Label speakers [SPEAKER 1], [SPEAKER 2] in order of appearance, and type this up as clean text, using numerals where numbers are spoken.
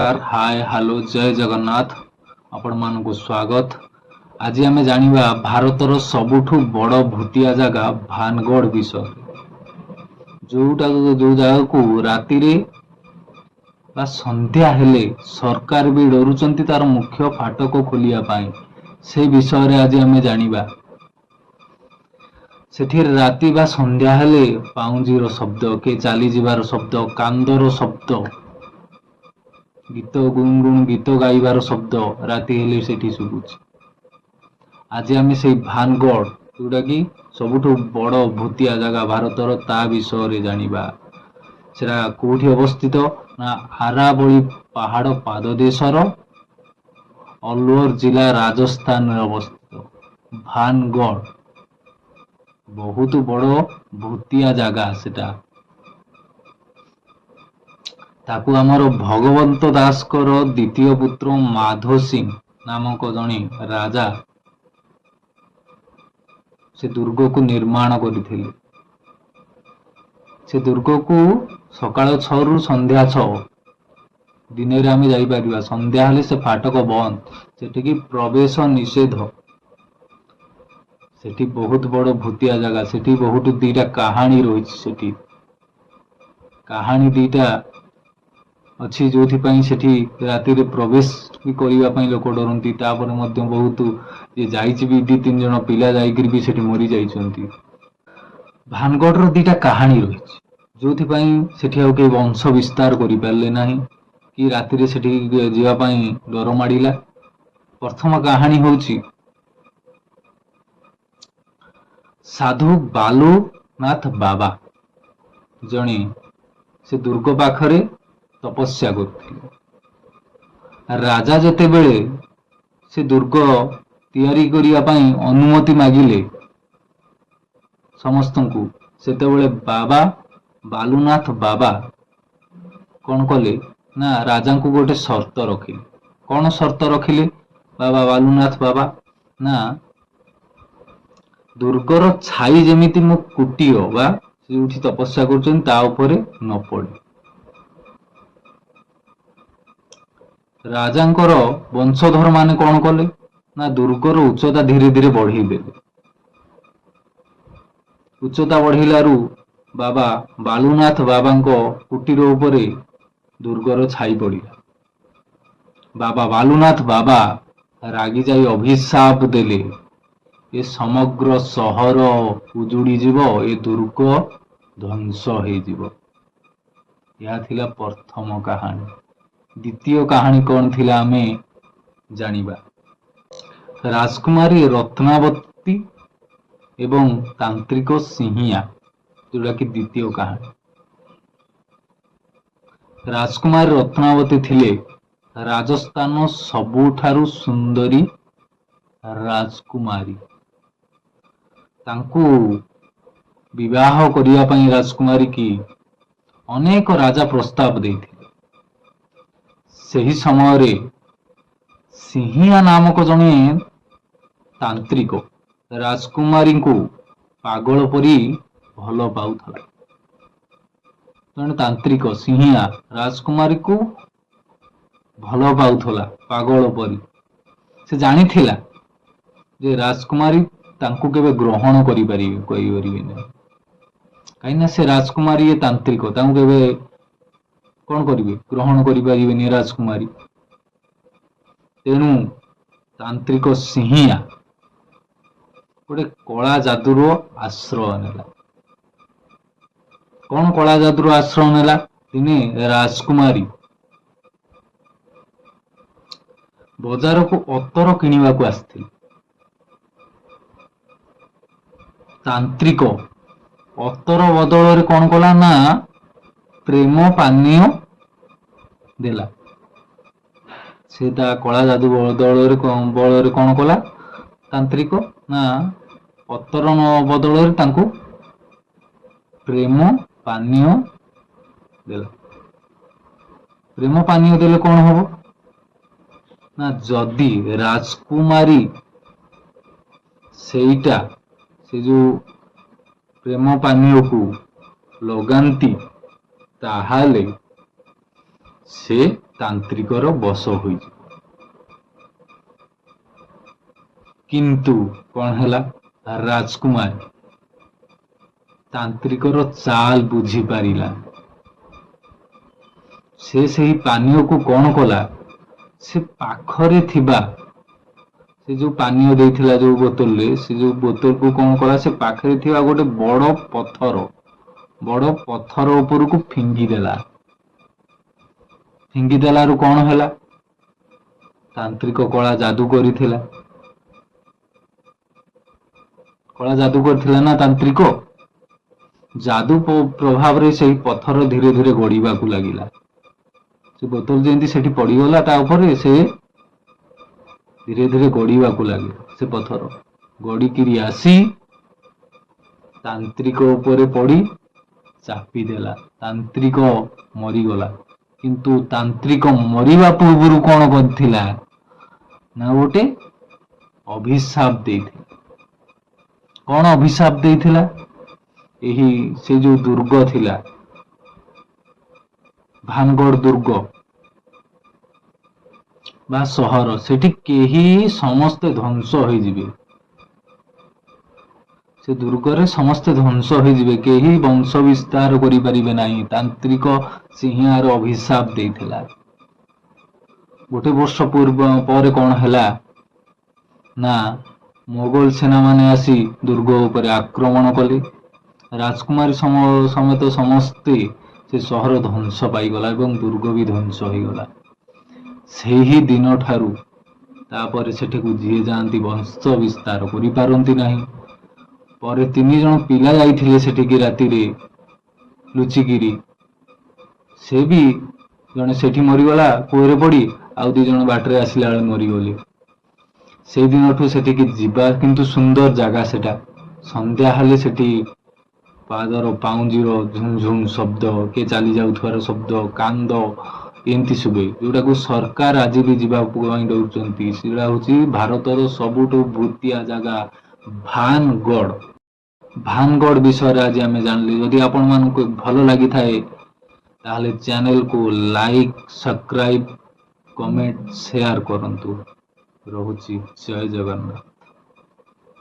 [SPEAKER 1] ନମସ୍କାର, ହାଏ, ହ୍ୟାଲୋ, ଜୟ ଜଗନ୍ନାଥ। ଆପଣମାନଙ୍କୁ ସ୍ୱାଗତ। ଆଜି ଆମେ ଜାଣିବା ଭାରତର ସବୁଠୁ ବଡ଼ ଭୂତିଆ ଜାଗା ଭାନଗଡ଼ ବିଷୟରେ, ଯୋଉଟା ଯୋଉ ଜାଗାକୁ ରାତିରେ ବା ସନ୍ଧ୍ୟା ହେଲେ ସରକାର ବି ଡରୁଛନ୍ତି ତାର ମୁଖ୍ୟ ଫାଟକ ଖୋଲିବା ପାଇଁ। ସେ ବିଷୟରେ ଆଜି ଆମେ ଜାଣିବା। ସେଠି ରାତି ବା ସନ୍ଧ୍ୟା ହେଲେ ପାଉଁଜିର ଶବ୍ଦ, କିଏ ଚାଲିଯିବାର ଶବ୍ଦ, କାନ୍ଦର ଶବ୍ଦ, ଗୀତ ଗୁଣୁଗୁଣୁ ଗୀତ ଗାଇବାର ଶବ୍ଦ ରାତି ହେଲେ ସେଠି ଶୁଭୁଛି। ଆଜି ଆମେ ସେଇ ଭାନଗଡ଼, ଯୋଉଟା କି ସବୁଠୁ ବଡ଼ ଭୂତିଆ ଜାଗା ଭାରତର, ତା ବିଷୟରେ ଜାଣିବା। ସେଟା କୋଉଠି ଅବସ୍ଥିତ ନା ଆରାବଳି ପାହାଡ଼ ପାଦଦେଶର ଅଲୱର ଜିଲ୍ଲା, ରାଜସ୍ଥାନରେ ଅବସ୍ଥିତ। ଭାନଗଡ଼ ବହୁତ ବଡ଼ ଭୂତିଆ ଜାଗା ସେଟା। ତାକୁ ଆମର ଭଗବନ୍ତ ଦାସଙ୍କର ଦ୍ୱିତୀୟ ପୁତ୍ର ମାଧୋ ସିଂ ନାମକ ଜଣେ ରାଜା ସେ ଦୁର୍ଗକୁ ନିର୍ମାଣ କରିଥିଲେ। ସେ ଦୁର୍ଗକୁ ସକାଳ 6ରୁ ସନ୍ଧ୍ୟା 6 ଦିନରେ ଆମେ ଯାଇପାରିବା। ସନ୍ଧ୍ୟା ହେଲେ ସେ ଫାଟକ ବନ୍ଦ, ସେଠିକି ପ୍ରବେଶ ନିଷେଧ। ସେଠି ବହୁତ ବଡ଼ ଭୂତିଆ ଜାଗା। ସେଠି ବହୁତ ଦିଟା କାହାଣୀ ରହିଛି। ସେଠି କାହାଣୀ ଦିଟା ଅଛି, ଯୋଉଥିପାଇଁ ସେଠି ରାତିରେ ପ୍ରବେଶ ବି କରିବା ପାଇଁ ଲୋକ ଡରନ୍ତି। ତାପରେ ମଧ୍ୟ ବହୁତ ଯିଏ ଯାଇଛି ବି, ଦି ତିନି ଜଣ ପିଲା ଯାଇକିରି ବି ସେଠି ମରି ଯାଇଛନ୍ତି। ଭାନଗଡ଼ର ଦିଟା କାହାଣୀ ରହିଛି, ଯୋଉଥିପାଇଁ ସେଠି ଆଉ କେହି ବଂଶ ବିସ୍ତାର କରିପାରିଲେ ନାହିଁ କି ରାତିରେ ସେଠି ଯିବା ପାଇଁ ଡର ମାଡ଼ିଲା। ପ୍ରଥମ କାହାଣୀ ହଉଛି ସାଧୁ ବାଲୁନାଥ ବାବା ଜଣେ ସେ ଦୁର୍ଗ ପାଖରେ ତପସ୍ୟା କରୁଥିଲେ। ରାଜା ଯେତେବେଳେ ସେ ଦୁର୍ଗ ତିଆରି କରିବା ପାଇଁ ଅନୁମତି ମାଗିଲେ ସମସ୍ତଙ୍କୁ, ସେତେବେଳେ ବାବା ବାଲୁନାଥ ବାବା କଣ କଲେ ନା ରାଜାଙ୍କୁ ଗୋଟେ ସର୍ତ୍ତ ରଖିଲେ। କଣ ସର୍ତ୍ତ ରଖିଲେ ବାବା ବାଲୁନାଥ ବାବା ନା ଦୁର୍ଗର ଛାଇ ଯେମିତି ମୋ କୁଟୀର ବା ସେ ଯୋଉଠି ତପସ୍ୟା କରୁଛନ୍ତି ତା ଉପରେ ନ ପଡେ। ରାଜାଙ୍କର ବଂଶଧର ମାନେ କଣ କଲେ ନା ଦୁର୍ଗର ଉଚ୍ଚତା ଧୀରେ ଧୀରେ ବଢେଇ ଦେଲେ। ଉଚ୍ଚତା ବଢେଇଲାରୁ ବାବା ବାଲୁନାଥ ବାବାଙ୍କ କୁଟୀର ଉପରେ ଦୁର୍ଗର ଛାଇ ପଡ଼ିଲା। ବାବା ବାଲୁନାଥ ବାବା ରାଗି ଯାଇ ଅଭିଶାପ ଦେଲେ, ଏ ସମଗ୍ର ସହର ଉଜୁଡ଼ି ଯିବ, ଏ ଦୁର୍ଗ ଧ୍ୱଂସ ହେଇଯିବ। ଏହା ଥିଲା ପ୍ରଥମ କାହାଣୀ। ଦ୍ୱିତୀୟ କାହାଣୀ କଣ ଥିଲା ଆମେ ଜାଣିବା। ରାଜକୁମାରୀ ରତ୍ନାବତୀ ଏବଂ ତାନ୍ତ୍ରିକ ସିଂହିଆ, ଯୋଉଟା କି ଦ୍ୱିତୀୟ କାହାଣୀ। ରାଜକୁମାରୀ ରତ୍ନାବତୀ ଥିଲେ ରାଜସ୍ଥାନ ସବୁଠାରୁ ସୁନ୍ଦରୀ ରାଜକୁମାରୀ। ତାଙ୍କୁ ବିବାହ କରିବା ପାଇଁ ରାଜକୁମାରୀ କି ଅନେକ ରାଜା ପ୍ରସ୍ତାବ ଦେଇଥିଲେ। ସେହି ସମୟରେ ସିଂହିଆ ନାମକ ଜଣେ ତାନ୍ତ୍ରିକ ରାଜକୁମାରୀଙ୍କୁ ପାଗଳ ପରି ଭଲ ପାଉଥିଲା। ଜଣେ ତାନ୍ତ୍ରିକ ସିଂହିଆ ରାଜକୁମାରୀକୁ ଭଲ ପାଉଥିଲା ପାଗଳ ପରି। ସେ ଜାଣିଥିଲା ଯେ ରାଜକୁମାରୀ ତାଙ୍କୁ କେବେ ଗ୍ରହଣ କରିପାରିବେ ନାହିଁ, କାହିଁକିନା ସେ ରାଜକୁମାରୀ, ଏ ତାନ୍ତ୍ରିକ ତାଙ୍କୁ କେବେ କଣ କରିବେ, ଗ୍ରହଣ କରିପାରିବେନି ରାଜକୁମାରୀ। ତେଣୁ ତାନ୍ତ୍ରିକ ସିଂହିଆ ଗୋଟେ କଳା ଯାଦୁର ଆଶ୍ରୟ ନେଲା। କଣ କଳା ଯାଦୁର ଆଶ୍ରୟ ନେଲା? ଦିନେ ରାଜକୁମାରୀ ବଜାରକୁ ଅତର କିଣିବାକୁ ଆସିଥିଲେ। ତାନ୍ତ୍ରିକ ଅତର ବଦଳରେ କଣ କଲା ନା ପ୍ରେମ ପାନୀୟ ଦେଲା। ସେ ତା କଳା ଯାଦୁ ବଦଳରେ ବଳରେ କଣ କଲା ତାନ୍ତ୍ରିକ ନା ଅତର ବଦଳରେ ତାଙ୍କୁ ପ୍ରେମ ପାନୀୟ ଦେଲା। ପ୍ରେମ ପାନୀୟ ଦେଲେ କଣ ହବ ନା ଯଦି ରାଜକୁମାରୀ ସେଇଟା ସେ ଯୋଉ ପ୍ରେମ ପାନୀୟକୁ ଲଗାନ୍ତି, ତାହେଲେ ସେ ତାନ୍ତ୍ରିକର ବଶ ହୋଇଯିବ। କିନ୍ତୁ କ'ଣ ହେଲା, ରାଜକୁମାର ତାନ୍ତ୍ରିକର ଚାଲ ବୁଝିପାରିଲା। ସେ ସେହି ପାନୀୟକୁ କ'ଣ କଲା, ସେ ପାଖରେ ଥିବା ସେ ଯୋଉ ପାନୀୟ ଦେଇଥିଲା ଯୋଉ ବୋତଲରେ, ସେ ଯୋଉ ବୋତଲକୁ କ'ଣ କଲା, ସେ ପାଖରେ ଥିବା ଗୋଟେ ବଡ଼ ପଥର ଉପରକୁ ଫିଙ୍ଗିଦେଲା। ଫିଙ୍ଗିଦେଲାରୁ କ'ଣ ହେଲା, ତାନ୍ତ୍ରିକ କଳା ଯାଦୁ କରିଥିଲା, କଳା ଯାଦୁ କରିଥିଲା ନା ତାନ୍ତ୍ରିକ। ଯାଦୁ ପ୍ରଭାବରେ ସେଇ ପଥର ଧୀରେ ଧୀରେ ଗଡ଼ିବାକୁ ଲାଗିଲା। ସେ ବୋତଲ ଯେମିତି ସେଠି ପଡ଼ିଗଲା ତା ଉପରେ, ସେ ଧୀରେ ଧୀରେ ଗଡ଼ିବାକୁ ଲାଗିଲା। ସେ ପଥର ଗଡ଼ିକିରି ଆସି ତାନ୍ତ୍ରିକ ଉପରେ ପଡ଼ି ଚାପିଦେଲା। ତାନ୍ତ୍ରିକ ମରିଗଲା। କିନ୍ତୁ ତାନ୍ତ୍ରିକ ମରିବା ପୂର୍ବରୁ କ'ଣ କରିଥିଲା ନା, ଗୋଟେ ଅଭିଶାପ ଦେଇଥିଲା। କ'ଣ ଅଭିଶାପ ଦେଇଥିଲା? ଏହି ସେ ଯୋଉ ଦୁର୍ଗ ଥିଲା, ଭାନଗଡ଼ ଦୁର୍ଗ ବା ସହର, ସେଠି କେହି ସମସ୍ତେ ଧ୍ୱଂସ ହୋଇଯିବେ। ସେ ଦୁର୍ଗରେ ସମସ୍ତେ ଧ୍ୱଂସ ହୋଇଯିବେ, କେହି ବଂଶ ବିସ୍ତାର କରିପାରିବେ ନାହିଁ। ତାନ୍ତ୍ରିକ ସିଂହାର ଅଭିଶାପ ଦେଇଥିଲା। ଗୋଟେ ବର୍ଷ ପୂର୍ବ ପରେ କ'ଣ ହେଲା ନା, ମୋଗଲ ସେନାମାନେ ଆସି ଦୁର୍ଗ ଉପରେ ଆକ୍ରମଣ କଲେ। ରାଜକୁମାରୀ ସମେତ ସମସ୍ତେ ସେ ସହର ଧ୍ୱଂସ ପାଇଗଲା ଏବଂ ଦୁର୍ଗ ବି ଧ୍ୱଂସ ହୋଇଗଲା। ସେହି ଦିନଠାରୁ ତାପରେ ସେଠିକୁ ଯିଏ ଯାଆନ୍ତି ବଂଶ ବିସ୍ତାର କରିପାରନ୍ତି ନାହିଁ। ପରେ 3 ଜଣ ପିଲା ଯାଇଥିଲେ ସେଠିକି ରାତିରେ ଲୁଚିକିରି, ସେ ବି ଜଣେ ସେଠି ମରିଗଲା କୂଅରେ ପଡ଼ି, ଆଉ 2 ଜଣ ବାଟରେ ଆସିଲା ବେଳେ ମରିଗଲେ। ସେଇ ଦିନଠୁ ସେଠିକି ଯିବା, କିନ୍ତୁ ସୁନ୍ଦର ଜାଗା ସେଟା। ସନ୍ଧ୍ୟା ହେଲେ ସେଠି ପାଦର ପାଉଁଜିର ଝୁମ୍ ଝୁମ୍ ଶବ୍ଦ, କିଏ ଚାଲି ଯାଉଥିବାର ଶବ୍ଦ, କାନ୍ଦ ଏମିତି ଶୁଭେ, ଯୋଉଟାକୁ ସରକାର ଆଜି ବି ଯିବା ପାଇଁ ଡରୁଛନ୍ତି। ସେଟା ହଉଛି ଭାରତର ସବୁଠୁ ଭୂତିଆ ଜାଗା ଭାନଗଡ଼। ଭାନଗଡ଼ ବିଷୟରେ ଆଜି ଆମେ ଜାଣିଲେ। ଯଦି ଆପଣମାନଙ୍କୁ ଭଲ ଲାଗିଥାଏ ତାହେଲେ ଚ୍ୟାନେଲକୁ ଲାଇକ୍, ସବସ୍କ୍ରାଇବ, କମେଣ୍ଟ, ସେୟାର କରନ୍ତୁ। ରହୁଛି, ଜୟ ଜଗନ୍ନାଥ।